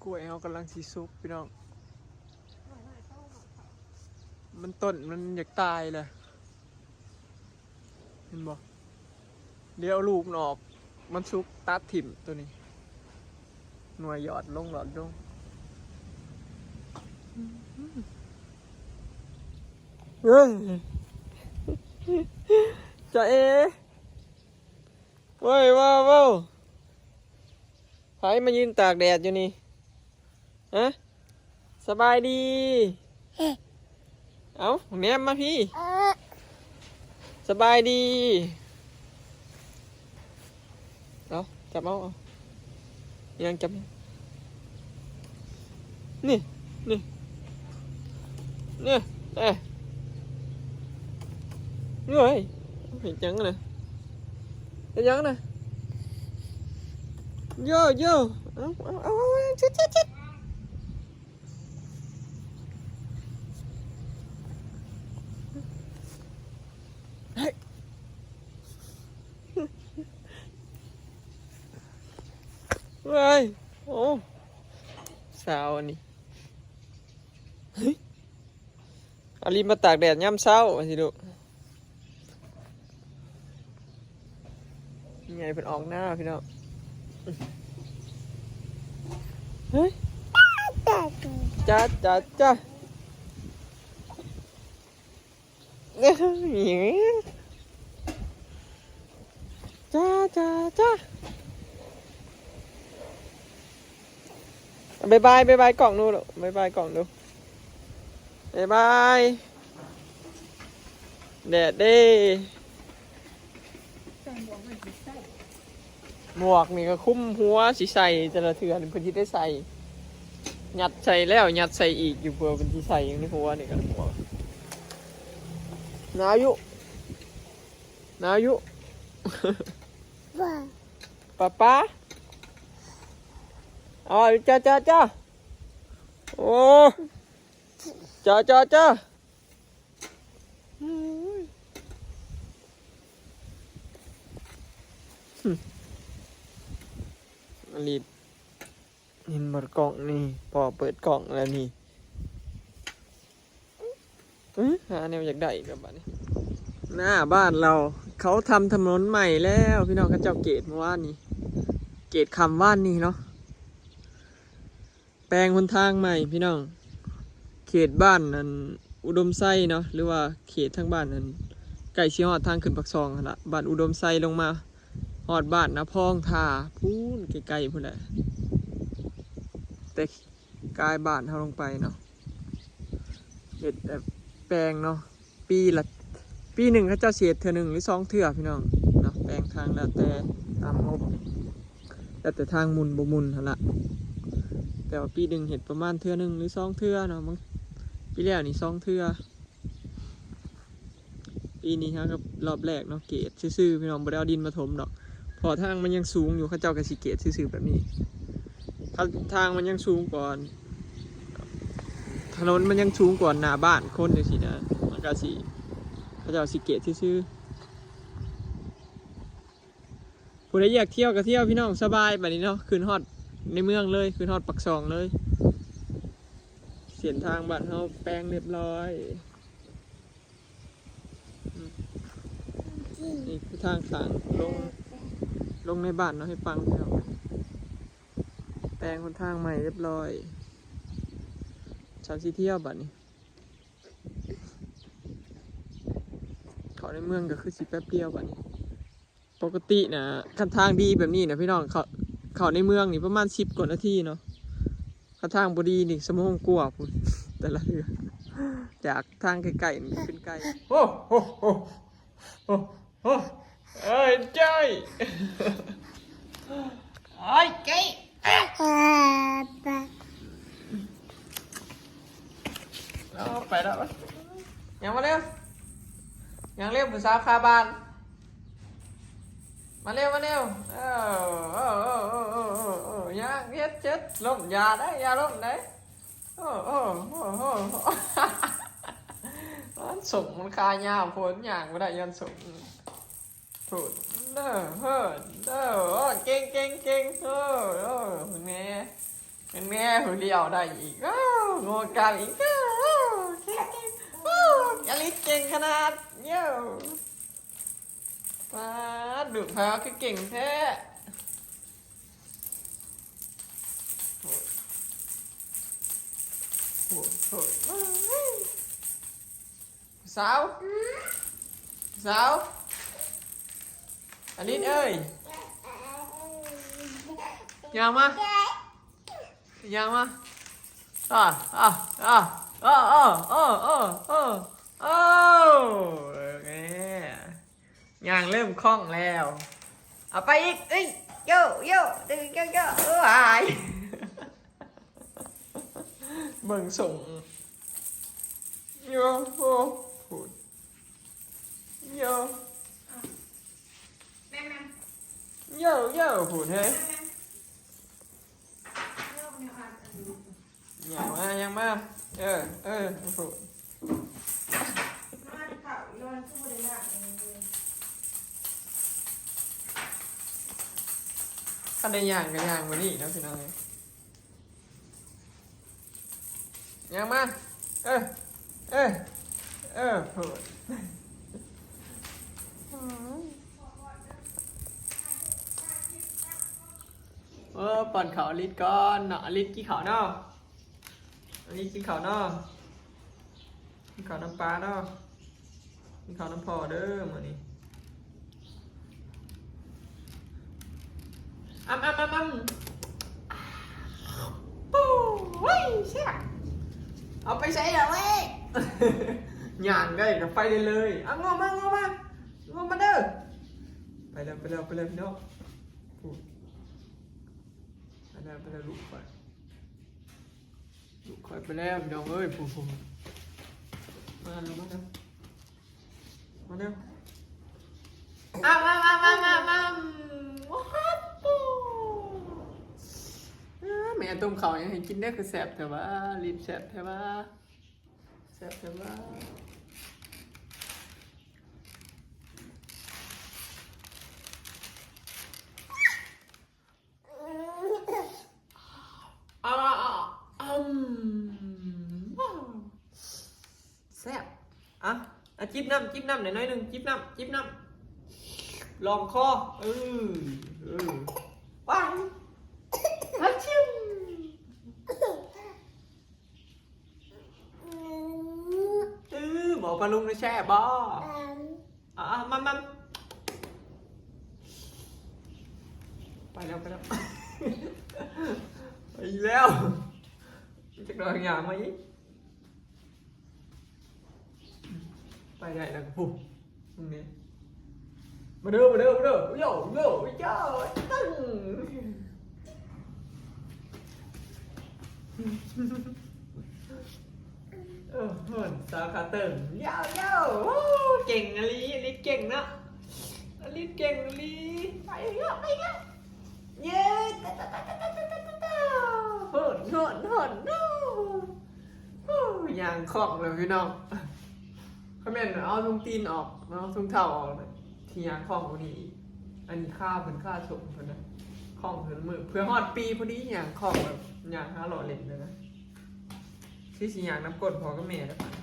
กล้วยเฮากำลังสิสุกพี่น้อง มันต้นมันอยากตายแล้ว เห็นบ่ เดี๋ยวเอาลูกมันออก มันสุกตัดถิ่มตัวนี้ หน่วยหยอดลงหลอดลง เฮ้ย จะเอ เว้ย ว้าว ว้าว ไผมายืนตากแดดอยู่นี่ ฮะ สบายดี เอ้า แนมมาพี้ สบายดี เอา จับเอา เอา ยังจับ นี่ นี่ นี่ เอ้ย เฮ้ย เฮ็ดหยังนะ เฮ็ดหยังนะ โย โย เอา เอา เอา เอา ชิด ชิด ชิด เฮ้ย เฮ้ย โอ้ สาวอันนี้ เฮ้ย อาลีมาตากแดดยามเช้าว่าสิลูก นี่ไงเพิ่นออกหน้าพี่น้อง เฮ้ย จ้า จ้า จ้า จ้า จ้า จ้า บ๊ายบาย บ๊ายบายกล้องดูลูก บ๊ายบายกล้องดู บ๊ายบาย แดดเด้ หมวกนี่ก็คลุมหัว สิใส่แต่ละเทื่อนี่เพิ่นสิได้ใส่ ยัดใส่แล้วยัดใส่อีกอยู่ เพื่อเพิ่นสิใส่อยู่ในหัวนี่ก็หมวก หนาวอยู่ หนาวอยู่ ว่า ป๊าป๊า อ๋อ จ้า จ้า จ้า โอ้ จ้า จ้า จ้า อืม อลิศ เห็นบ่กล้องนี่ พ่อเปิดกล้องแล้วนี่ อื้อ หาแนวอยากได้อีกแล้วบัดนี้ หน้าบ้านเรา เขาทำถนนใหม่แล้วพี่น้อง เขาเจ้าเกรดเมื่อวานนี้ เกรดค่ำวานนี้เนาะ แปลงหนทางใหม่พี่น้อง เขตบ้านอันอุดมไซเนาะ หรือว่าเขตทางบ้านอันใกล้สิฮอดทางขึ้นปากซองหั่นละ บ้านอุดมไซลงมาฮอดบ้านนาพองท่า พู้นไกลๆ พู้นแหละ แต่กายบ้านเฮาลงไปเนาะ เฮ็ดแบบแปลงเนาะ ปีละ ปีหนึ่งเขาเจ้าสิเฮ็ดเทื่อหนึ่งหรือสองเทื่อพี่น้องเนาะ แปลงทางแล้วแต่ตามงบ แล้วแต่ทางหมุนบ่หมุนหั่นละ แต่ว่าปีหนึ่งเฮ็ดประมาณเทื่อหนึ่งหรือสองเทื่อเนาะ บางปีแล้วนี่สองเทื่อ ปีนี้เฮาก็รอบแรกเนาะ เกรดซื่อๆ พี่น้อง บ่ได้เอาดินมาถมดอก เพราะทางมันยังสูงอยู่ เขาเจ้าก็สิเกรดซื่อๆ แบบนี้ ถ้าทางมันยังสูงกว่า ถนนมันยังสูงกว่าหน้าบ้านคนจั่งซี้นะ มันก็สิ เขาเจ้าสิเกรดซื่อๆ ผู้ใดอยากเที่ยวก็เที่ยวพี่น้อง สบายบัดนี้เนาะ ขึ้นฮอดในเมืองเลย ขึ้นฮอดปากซองเลย เส้นทางบ้านเฮาแปลงเรียบร้อย นี่คือทางข้างลง ลงในบ้านเนาะ ให้ฟังพี่น้อง แปลงหนทางใหม่เรียบร้อย เช้าสิเที่ยวบัดนี้ เข้าในเมืองก็คือสิแป๊บเดียวบัดนี้ ปกตินะ คันทางดีแบบนี้นะพี่น้อง เข้า เข้าในเมืองนี่ประมาณสิบกว่านาทีเนาะ คันทางบ่ดีนี่ชั่วโมงกว่าพู้น แต่ละเทื่อ จากทางใกล้ๆ นี่ขึ้นไกล โอ้โห โอ้โห โอ้โห เอ้ย จ้อย เอ้ย จ้อย เอาไปแล้ว ย่างมาเร็ว ย่างเร็ว ผู้สาวคาบ้าน มาเร็ว มาเร็ว เออ เออ ย่าง เฮ็ด เฮ็ด ล้ม อย่าได้ อย่าล้มได้ โอ้ โอ้ โอ้ โอ้ มันสูง มันคายาวโพด ย่างบ่ได้ ย้อนสูง โพด เด้อ เฮ้อ เด้อ โอ้ เก่ง เก่ง เก่ง เออ เออ แหม ແມ່ນແມ່ຜູ້ດຽວໄດ້ອີກ. ໂອ້ ງໍກາງອີກ. ໂອ້ ເກັ່ງໆ. ໂອ້ ອາລິດເກັ່ງຂະໜາດ. ໂຢ ປາດ ລູກໃຜວ່າຄືເກັ່ງແທ້. ໂອ້ ໂອ້ ໂອ້ ສາວ ສາວ ອາລິດເອີຍ ຍ່າງມາ ຍ່າງມາ. ອ້າ ອ້າ ອ້າ ໂອ້ ໂອ້ ໂອ້ ໂອ້ ໂອ້ ໂອ້ ເອີ ແມ່ ຍ່າງເລີ່ມຄ່ອງແລ້ວ. ເອົາໄປອີກ. ເອີຍ ໂຢ ໂຢ ດຶງ ໂຢ ໂຢ ເອີ ຫາຍ. ເບິ່ງຊົງ ໂຢ ໂອ້ ໂຫດ ໂຢ ແມ່ນ ໂຢ ໂຢ ໂຫດເຮີ້ຍ. ຍ່າງມາ ຍ່າງມາ. ເອີ ເອີ ໂຫດ. ຄັນໄດ້ຍ່າງກໍຍ່າງກວ່ານີ້ເນາະ ພີ່ນ້ອງເອີຍ. ຍ່າງມາ ເອີ ເອີ ເອີ ໂພດ. ໂອ້ ປ້ອນເຂົ້າອາລິດກ່ອນເນາະ. ອາລິດກິນເຂົ້າເນາະ ອາລິດກິນເຂົ້າເນາະ. ກິນເຂົ້ານຳປ້າເນາະ ກິນເຂົ້ານຳພໍ່ເດີມື້ນີ້. ອຳ ອຳ ອຳ ອຳ ໂອ້ຍ ແຊບ. ເອົາໄປໃສລະເວີຍ? ຍ່າງໄດ້ກໍໄປໄດ້ເລີຍ. ເອົາ ງໍມາ ງໍມາ ງໍມາເດີ. ໄປແລ້ວ ໄປແລ້ວ ໄປແລ້ວ ພີ່ນ້ອງ. ໄປແລ້ວ ໄປແລ້ວ ລູກຂ້ອຍ. ລູກຂ້ອຍໄປແລ້ວ ພີ່ນ້ອງເອີຍ. ພຸ້ນໆ ມາແລ້ວ ມາແລ້ວ ມາແລ້ວ. ອ້າວ ອ້າວ ອ້າວ ອ້າວ ອ້າວ ອ້າວ. ໂອ້ໂຫ ເອີ ແມ່ຕົ້ມເຂົ້າຫຍັງໃຫ້ກິນເດີ ຄືແຊບແທ້ຫວາ ລິ້ນແຊບແທ້ຫວາ ແຊບແທ້ຫວາ. ອາ ອາ ອາ ອາ ອືມ ວ້າວ ແຊບ. ອະ ອະ ຈິບນ້ຳ ຈິບນ້ຳໜ້ອຍໜຶ່ງ ຈິບນ້ຳ ຈິບນ້ຳ ລອງຄໍ. ເອີ ເອີ ວ້າຍ ອາ ຈິ້ມ. ອືມ ເວົ້າປາລຸງນະແຊບບໍ່? ອາ ມາ ມາ ໄປແລ້ວ ໄປແລ້ວ ໄປອີກແລ້ວ. ຈັກໜ້ອຍຍ່າງມາອີກ ໄປໄດ້ແລ້ວກໍພຸ້ນ. ນີ້ ມາເດີ ມາເດີ ມາເດີ ໂຢ ໂຢ ໂຢ ຕຶ້ງ. ເອີ ໂຫ ສາວຂາເຕີງ ໂຢ ໂຢ ໂອ້ ເກັ່ງອີ່ຫຼີ ອາລິດເກັ່ງເນາະ ອາລິດເກັ່ງອີ່ຫຼີ. ໄປແລ້ວ ໄປແລ້ວ ເຢ້ ຕະ ຕະ ຕະ ໂຫ ໂຫ ໂຫ ໂອ້ ຍ່າງຄ່ອງແລ້ວພີ່ນ້ອງ. ຄັນແມ່ນເອົາຖົງຕີນອອກເນາະ ຖົງເທົ້າອອກນະ ຊິຍ່າງຄ່ອງກວ່ານີ້ອີກ. ອັນນີ້ຄາເພິ່ນ ຄາສົ້ມເພິ່ນນະ ຄ່ອງເພິ່ນມື້ ເພື່ອຮອດປີພໍດີ ຍ່າງຄ່ອງແບບຍ່າງຫາເລາະຫຼິ້ນເລີຍນະ. ຄືຊິຍ່າງນຳກົ້ນພໍ່ກັບແມ່ແລ້ວບາດນີ້.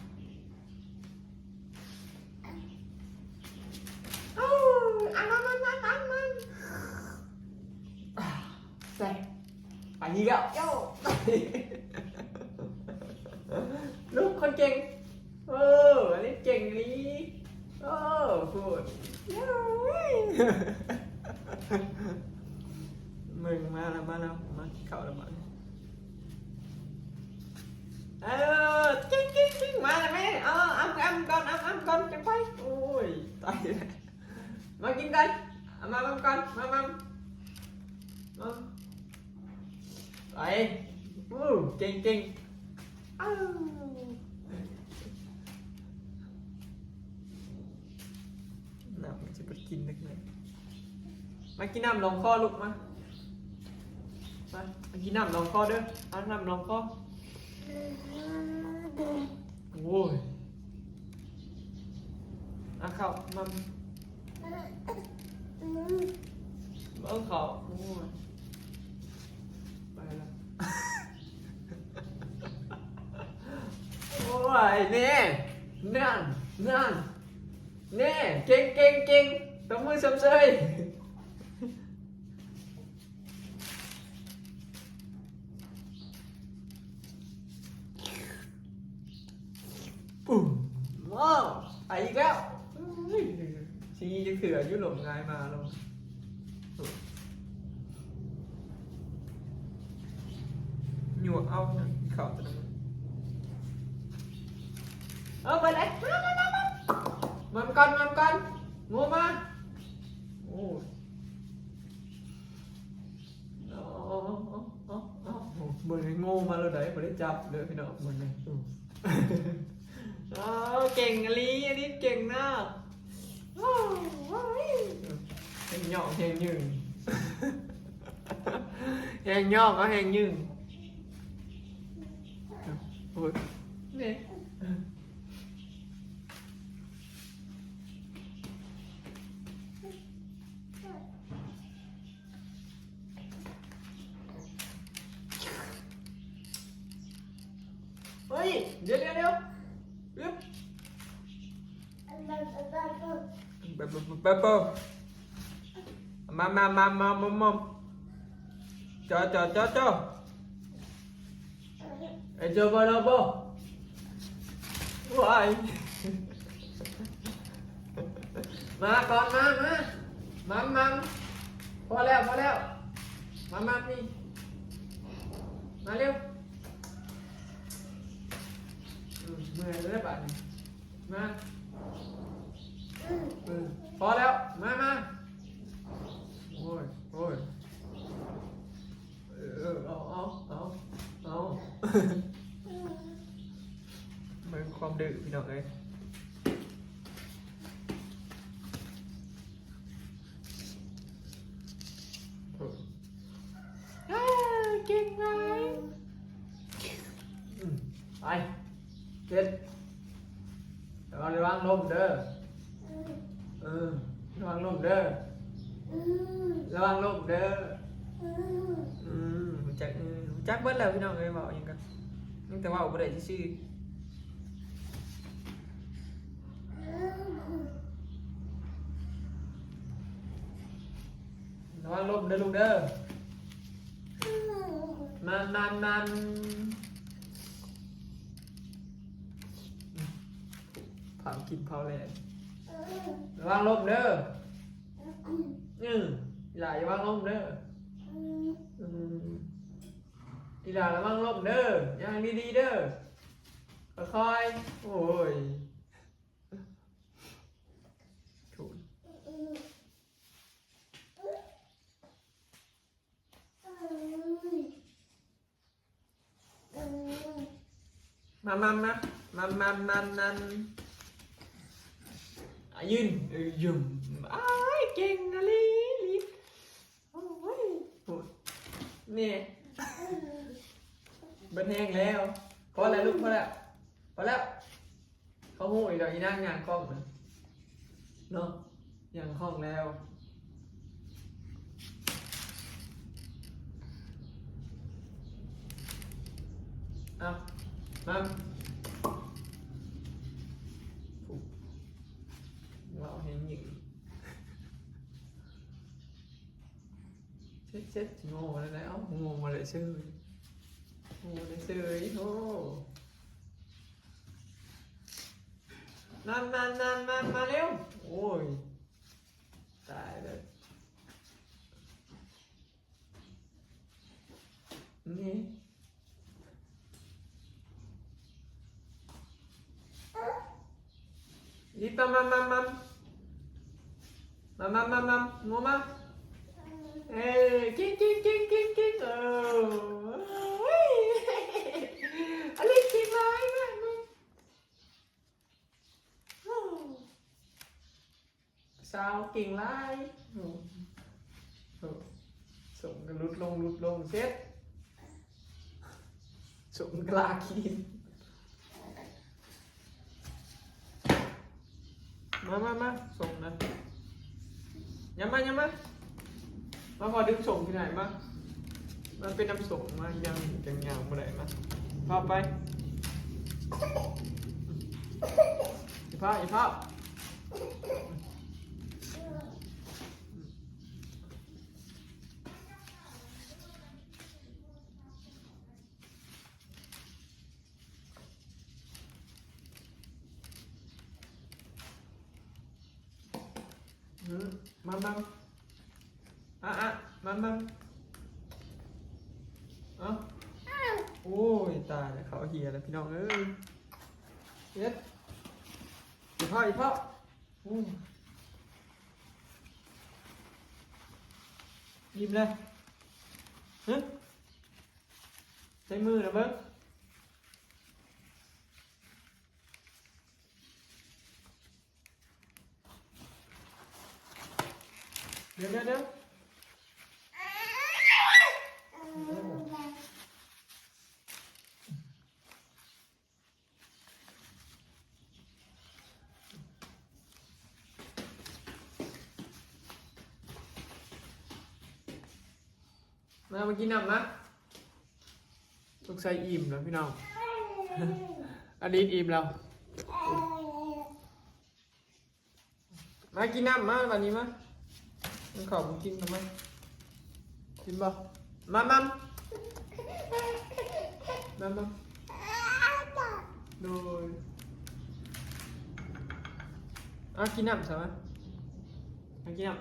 ໂອ້ຍ ອັນນັ້ນ ອັນນັ້ນ ອັນນັ້ນ ແຊບ. ໄປນີ້ແລ້ວ ໂຢ ລູກຄົນເກັ່ງ. ເອີ ອັນນີ້ເກັ່ງອີ່ຫຼີ. ໂອ້ ໂພດ ເບິ່ງ ມາແລ້ວ ມາແລ້ວ ມາກິນເຂົ້າແລ້ວບາດນີ້. ເອີ ເກັ່ງໆໆ ມາແລ້ວແມ່. ເອີ ອຳ ອຳກ່ອນ ອຳ ອຳກ່ອນ ຈັ່ງໄປ. ໂອ້ຍ ຕາຍແລ້ວ. ມາກິນກ່ອນ ເອົາມາ ມາກ່ອນ ມາ ມາ ມາ ໄປ. ໂອ້ ເກັ່ງໆ. ອ້າວ ນ້ຳມັນຊິບໍ່ກິນເດັກນ້ອຍ. ມາກິນນ້ຳລອງຄໍລູກ ມາ ມາ ມາກິນນ້ຳລອງຄໍເດີ. ເອົານ້ຳລອງຄໍ. ໂອ້ຍ ເອົາເຂົ້າ ມັມ ເບິ່ງເຂົ້າ. ໂອ້ຍ ໄປລະ. ໄປແນ່ ນັ້ນ ນັ້ນ ແນ່ ເກັ່ງ ເກັ່ງ ເກັ່ງ ຕົບມືຊົມເຊີຍ. ປຸ້ມ ວ້າວ ໄປອີກແລ້ວ. ຊິຍິງຈັກເທື່ອຢູ່ ລົມງ່າຍມາແລ້ວ. ຍົວະເອົາ ກິນເຂົ້າແຕ່ລະມື້. ເອີ ໄປເລີຍ ມາ ມາ ມາ ມາ ມາກ່ອນ ມາກ່ອນ ໂງ່ມາ. ໂອ້ຍ ເບິ່ງໃຫ້ໂງ່ມາແລ້ວໃດ໋ ບໍ່ໄດ້ຈັບເດີພີ່ນ້ອງ ເບິ່ງໃຫ້. ເກັ່ງອີ່ຫຼີ ອັນນີ້ເກັ່ງນະ. ແຮງຫຍອກແຮງຍຶງ ແຮງຫຍອກເອົາແຮງຍຶງ. ໂອ້ຍ ນີ້ ເຮີ້ຍ ດຽວ ດຽວ ດຽວ ອຶບ ມາ ມາ ມາ ມາ ມາ ຈອ ຈອ ຈອ ຈອ. ເອີ ເຈີບໍ່ ເຈີບໍ່ ວ້າຍ ມາກ່ອນ ມາ ມາ ມາ ມາ ພໍແລ້ວ ພໍແລ້ວ ມາ ມາ ນີ້ ມາເລັວ. ອືມ ເມື່ອຍແລ້ວບາດນີ້ ມາ ອືມ ພໍແລ້ວ ມາ ມາ ໂອ້ຍ ໂອ້ຍ. ເອີ ເອົາ ເອົາ ເອົາ ເອົາ ເບິ່ງຄວາມດື້ພີ່ນ້ອງເອີຍ. ເກັ່ງຫຼາຍ ອືມ ໄປ ເຈັດ ລະວັງ ລະວັງລົ້ມເດີ. ເອີ ລະວັງລົ້ມເດີ ລະວັງລົ້ມເດີ. ອືມ ຮູ້ຈັກ ຮູ້ຈັກເບິດແລ້ວພີ່ນ້ອງເອີຍ ເວົ້າຫຍັງກໍຍັງແຕ່ເວົ້າບໍ່ໄດ້ຊື່ໆ. ລະວັງລົ້ມເດີລູກເດີ ມັນ ມັນ ມັນ. ພາກິນພາແລ່ນ ລະວັງລົ້ມເດີ. ອືມ ອີຫຼ້າລະວັງລົ້ມເດີ. ອືມ ອີຫຼ້າລະວັງລົ້ມເດີ ຍ່າງດີໆເດີ ຄ່ອຍໆ. ໂອ້ຍ ໂຖ ມາ ມາ ມາ ມາ ອາ ຢືນ ເອີ ຢືນ ອ້າຍ ເກັ່ງອີ່ຫຼີ ໂອ້ຍ ໂອ້ຍ ນີ້ ເບິດແຮງແລ້ວ. ພໍແລ້ວລູກ ພໍແລ້ວ ພໍແລ້ວ. ເຂົາຮູ້ອີກດອກ ອີນາງຍ່າງຄ່ອງນະເນາະ ຍ່າງຄ່ອງແລ້ວ. ເອົາ ມາ ເວົ້າແຮງຍິງ ເຊັດໆ ໂງ່ມາແລ້ວ ໂງ່ມາແລ້ວເຊີຍ ໂງ່ມາແລ້ວເຊີຍ ໂອ້. ນັ້ນໆໆໆ ມາເລັວ ໂອ້ຍ ຕາຍແລ້ວ ນີ້ ອີປະມາມາມາມາ ມາມາມາມາ ໂງ່ມາ ເອີ ກິນກິນກິນກິນກິນ ເອີ ອາລິສ ກິນຫຼາຍມາກ ສາວເກັ່ງຫຼາຍ ໂອ້ ໂອ້ ສົ້ມກໍຫຼຸດລົງ ຫຼຸດລົງ ເຊັດ ສົ້ມກະລາຂີ້ດິນ. ມາ ມາ ມາ ສົ່ງນະ ຍາມມາ ຍາມມາ ມາ ພໍ່ດຶງສົ່ງທີ່ໃນ ມາ ມັນເປັນນ້ຳສົ້ມ ມາ ຍັງ ຍັງຍ່າງບໍ່ໄດ້ ມາ ພາໄປ. ອີພໍ່ ອີພໍ່ ອືມ ມັມໆ ອະ ອະ ມັມໆ ເອົ້າ ໂອ້ຍ ຕາຍແລ້ວ ເຂົ້າເຫຍແລ້ວ ພີ່ນ້ອງເອີຍ ເຮັດ ອີພໍ່ ອີພໍ່ ໂອ້ຍ ອີ່ມແລ້ວ ຮະ ໃສ່ມືນະເບິ່ງ ດຽວ ດຽວ ດຽວ ມາ ມາກິນນ້ຳມາ ສົງໄສອີ່ມແລ້ວພີ່ນ້ອງ ອາລິນອີ່ມແລ້ວ ມາກິນນ້ຳມາ ບາດນີ້ມາ ກິນເຂົ້າ ກິນເຂົ້າມາ ກິນບໍ່ ມາ ມາ ມາ ມາ ໂດຍ ເອົາ ກິນນ້ຳຊະມາ ມາກິນນ້ຳ.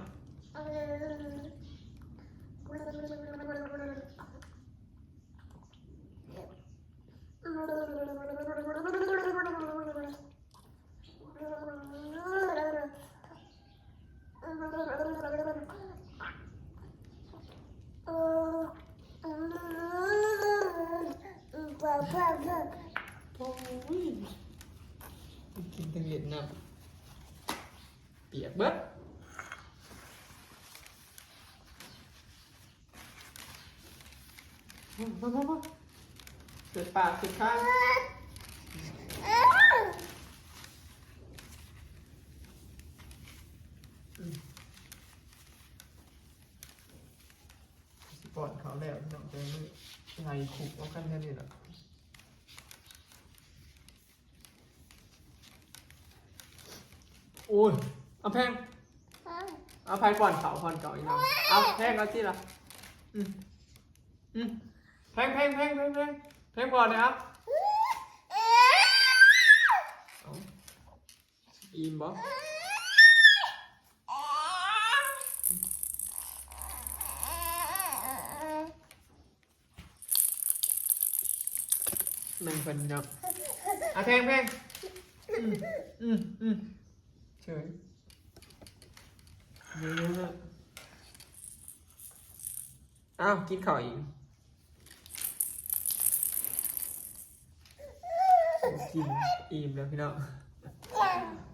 ໂອ້ຍ ກິນແຕ່ເຫຍດນ້ຳ ປຽກເບິດ ມາ ມາ ມາ ເປີດປາກ ເປີດຄາງ ອືມ ຊິປ້ອນເຂົ້າແລ້ວ ພີ່ນ້ອງ ແຕ່ມື້ໄລ່ຄຸບເອົາກັນແນວນີ້ລະ. ໂອ້ຍ ເອົາແພງ ເອົາ ໃຜປ້ອນເຂົ້າ ປ້ອນເຂົ້າອີກແລ້ວ ເອົາແພງ ເອົາຕິລະ ອືມ ອືມ ແພງ ແພງ ແພງ ແພງ ແພງ ແພງພໍ່ແດ່ ເອົາ ເອົາ ອີ່ມບໍ່? ແມ່ນເພິ່ນເນາະ ອາ ແພງ ແພງ ອືມ ອືມ ອືມ ເຊີຍ ເອີ ເອົາ ກິນເຂົ້າອີກ ກິນອີ່ມແລ້ວພີ່ນ້ອງ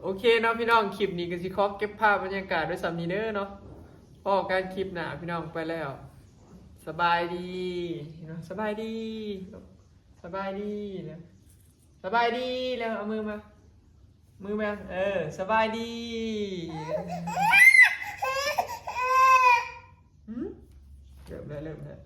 ໂອເຄເນາະພີ່ນ້ອງ ຄລິບນີ້ກໍຊິຂໍເກັບພາບບັນຍາກາດໄວ້ສ່ຳນີ້ເດີເນາະ ພໍ້ກັນຄລິບໜ້າພີ່ນ້ອງ ໄປແລ້ວ ສະບາຍດີເນາະ ສະບາຍດີ ສະບາຍດີເນາະ ສະບາຍດີແລ້ວ ເອົາມືມາ ມືມາ ເອີ ສະບາຍດີ ຫືມ ເລີ່ມແລ້ວ ເລີ່ມແລ້ວ.